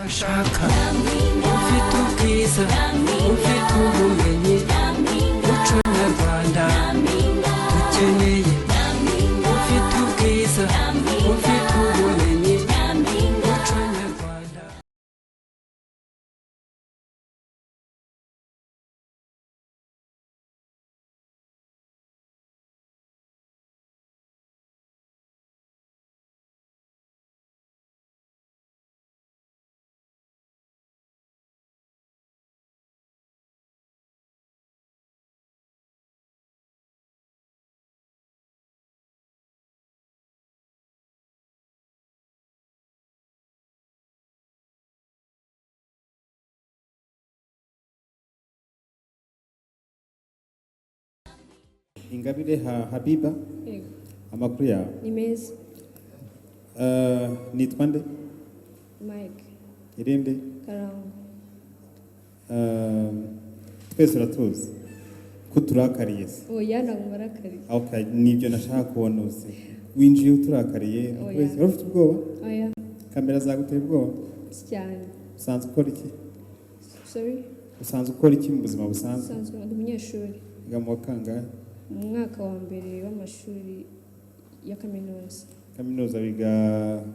Ashaka ufite ubwiza, ufite ubumenyi, muco nyarwanda dukeneye, ufite ubwiza, ufite ubumenyi, muco nyarwanda. Ingabire Habiba. Yego. Amakuru yawe? Ni meza. Nitwa nde? Mike. Irindi? Karangwa. Twese uratuzi ko uturakariye se? Oya, ntabwo mbarakariye. Okay, nibyo nashaka kubona. Uzi winjiye uturakariye. Oya. Wari ufite ubwoba? Oya. Kamera zaguteye ubwoba? Si cyane. Usanzwe ukora iki? Sorry? Usanzwe ukora iki mu buzima busanzwe? Usanzwe ndi umunyeshuri. Wiga mu wa kangahe? Mu mwaka wa mbere w'amashuri ya kaminuza. Kaminuza wiga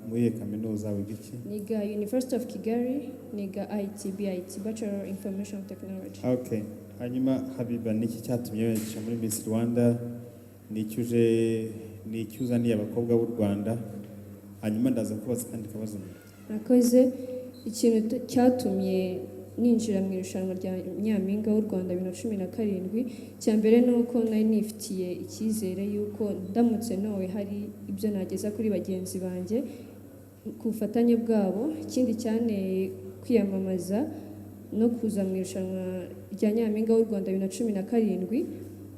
muri iyihe kaminuza? Wiga iki? Niga University of Kigali, niga IT BIT, Bachelor Information Technology. Okay, hanyuma Habiba, ni iki cyatumye wiyandikisha muri Miss Rwanda? Ni iki uje, ni iki uzaniye abakobwa b'u Rwanda? Hanyuma ndaza kubaza kandi kabazo. Murakoze. Ikintu cyatumye ninjira mu irushanwa rya Nyampinga w'u Rwanda 2017, icya mbere ni uko nari nifitiye icyizere y'uko ndamutse ntowe hari ibyo nageza kuri bagenzi banjye ku bufatanye bwabo. Ikindi cyanteye kwiyamamaza no kuza mu irushanwa rya Nyampinga w'u Rwanda 2017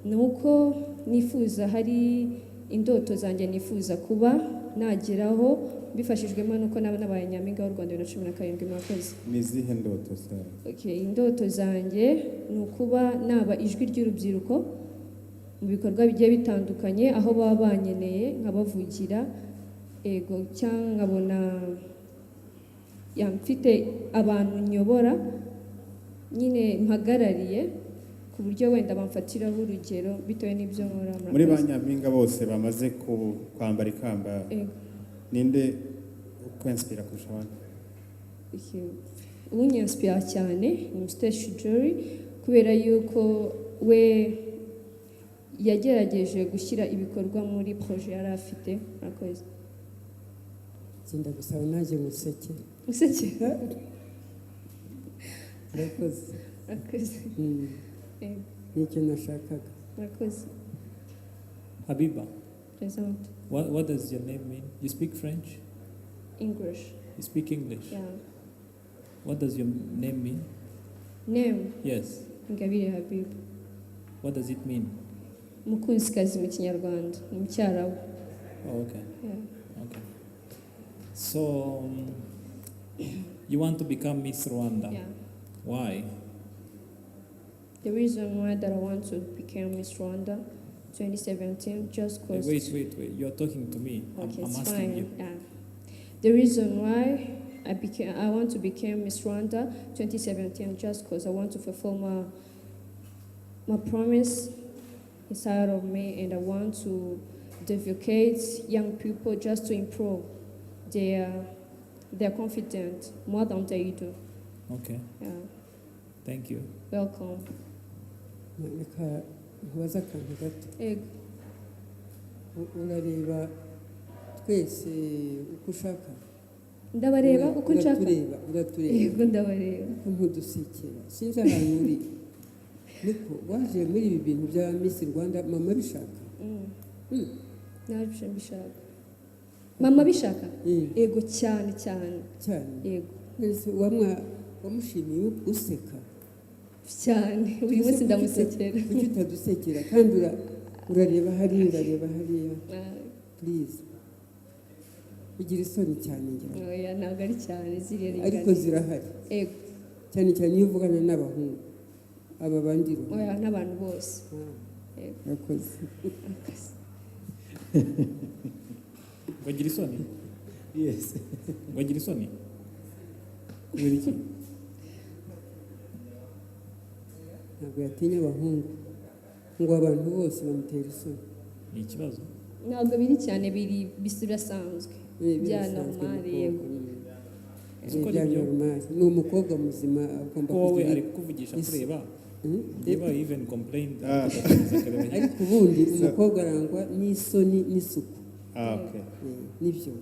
ni uko nifuza, hari indoto zanjye nifuza kuba nageraho mbifashijwemo n'uko naba nabaye Nyampinga w'u Rwanda 2017. Murakoze. Ni izihe ndoto zawe? Okay, indoto zanjye ni ukuba naba ijwi ry'urubyiruko mu bikorwa bigiye bitandukanye aho baba banyeneye nkabavugira, ego, cyangwa nkabona ya mfite abantu nyobora nyine mpagarariye, ku buryo wenda bamfatiraho urugero bitewe n'ibyo nkora. Muri ba Murakoze. nyampinga bose bamaze kwambara ikamba, Ego. ninde ukwinspira kurusha abandi? Okay. Unyinspira cyane ni Mutesi Jolly, kubera yuko we yagerageje gushyira ibikorwa muri projet yari afite. Murakoze. Genda gusaba nanjye museke. Useke. Murakoze. Murakoze. Yego. Nicyo nashakaga. Murakoze. Habiba, Present. what does your name mean? You speak French? English. You speak English? Yeah. What does your name mean? Name? Yes. Ingabire Habib. What does it mean? Mukunzikazi mu Kinyarwanda, ni mu Cyarabu. Oh, okay. Yeah. Okay. So, you want to become Miss Rwanda. Yeah. Why? The reason why that I want to become Miss Rwanda 2017 just Wait, cause wait, wait, wait. You're talking to me. Okay, I'm it's asking fine. you. Yeah. The reason why I want to become Miss Rwanda 2017 just because I want to fulfill my promise inside of me, and I want to advocate young people just to improve their confidence more than they do. Okay. Yeah. Thank you. Welcome. Reka nkubaze akantu gato. Ego. Urareba twese uko ushaka? Ndabareba uko nshaka. Uratureba, uratureba. Yego, ndabareba. Ko ntudusekera, sinzi ahantu uri. Niko waje muri ibi bintu bya Miss Rwanda mama bishaka? Naje mbishaka. Mama bishaka? Yego, cyane cyane. Cyane. Yego. Mbese wamushimiye useka? Cyane, buri munsi ndamusekera. Kuki utadusekera kandi urareba hariya, urareba hariya? Please. Ugira isoni cyane ngira ngo. Oya, ntabwo ari cyane, ziriya Ariko zirahari. Yego. Cyane cyane iyo uvugana n'abahungu. Aba bandi bo. Oya, n'abantu bose. Yego. Murakoze. Murakoze. Wagira isoni? Yes. Wagira isoni? Kubera iki? Ntabwo yatinya abahungu, ngo abantu bose bamutera isoni. Ni ikibazo? Ntabwo biri cyane, biri birasanzwe. Bya Birasanzwe, normal, umukobwa. Yego. Uzi ko Bya ari byo? normal, ni umukobwa muzima, agomba Ko wowe kugira ari kukuvugisha kureba. Niba even complained, agakomeza akareba hirya. Ariko ubundi umukobwa arangwa n'isoni n'isuku. Ah, okay. Nibyo,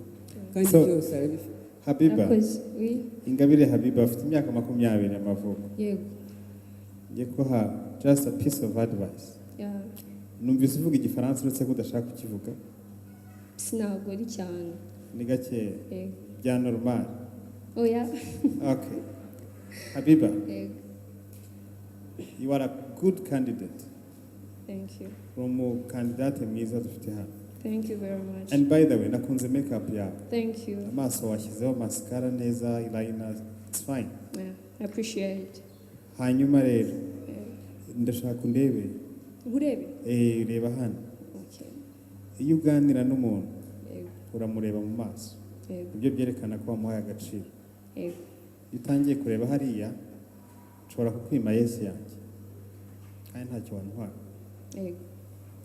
kandi byose arabifite. Habiba. Murakoze, oui. Ingabire Habiba, afite imyaka 20 y'amavuko. Yego. Ngiye kuha just a piece of advice. Numvise uvuga Igifaransa, uretse ko udashaka kukivuga. Sinabwo ari cyane. Ni gakeya. Yego. Bya normal. Oya. Okay, Habiba, Yego. you are a good candidate. Thank you. Uri umukandidate mwiza dufite hano. Thank you very much. And by the way, nakunze makeup yawe. Thank you. Amaso washyizeho mascara neza, eyeliner, it's fine. Yeah, I appreciate it. Hanyuma rero, ndashaka undebe. Urebe? Reba hano. Okay. Iyo uganira n'umuntu, uramureba mu maso. Ibyo byerekana ko wamuhaye agaciro. Iyo utangiye kureba hariya, nshobora kukwima yes yanjye kandi ntacyo wantwara.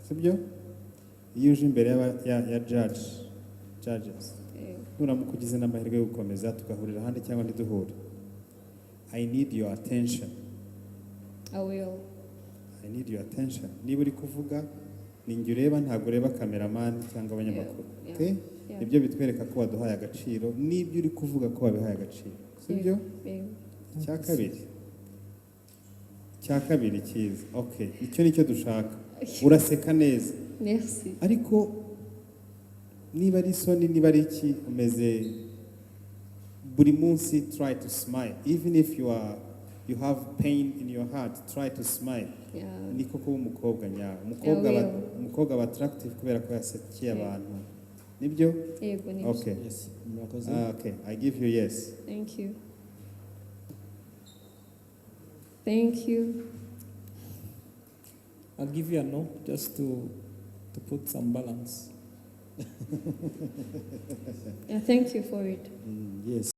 Sibyo? Iyo uje imbere ya judges, nuramuka ugize n'amahirwe yo gukomeza, tugahurira ahandi cyangwa ntiduhure, I need your attention. I will. I need your attention. Niba uri kuvuga, ni njye ureba, ntabwo ureba cameraman cyangwa abanyamakuru. Okay? Yeah. Nibyo bitwereka ko waduhaye agaciro n'ibyo uri kuvuga ko wabihaye agaciro, sibyo? Yego. Icya kabiri cyiza, okay, icyo nicyo dushaka. Uraseka neza. Merci. Ariko niba ari isoni, niba ari iki, umeze buri munsi, try to smile even if you have pain in your heart, try to smile. Niko kuba umukobwa nyawe. Umukobwa Yeah, aba, umukobwa aba attractive kubera ko yasekeye abantu, nibyo? Yego, nibyo. Okay. Yes, murakoze. Ah, okay, I give you yes. Thank you, thank you. I'll give you a no just to put some balance. Yeah, thank you for it. Yes.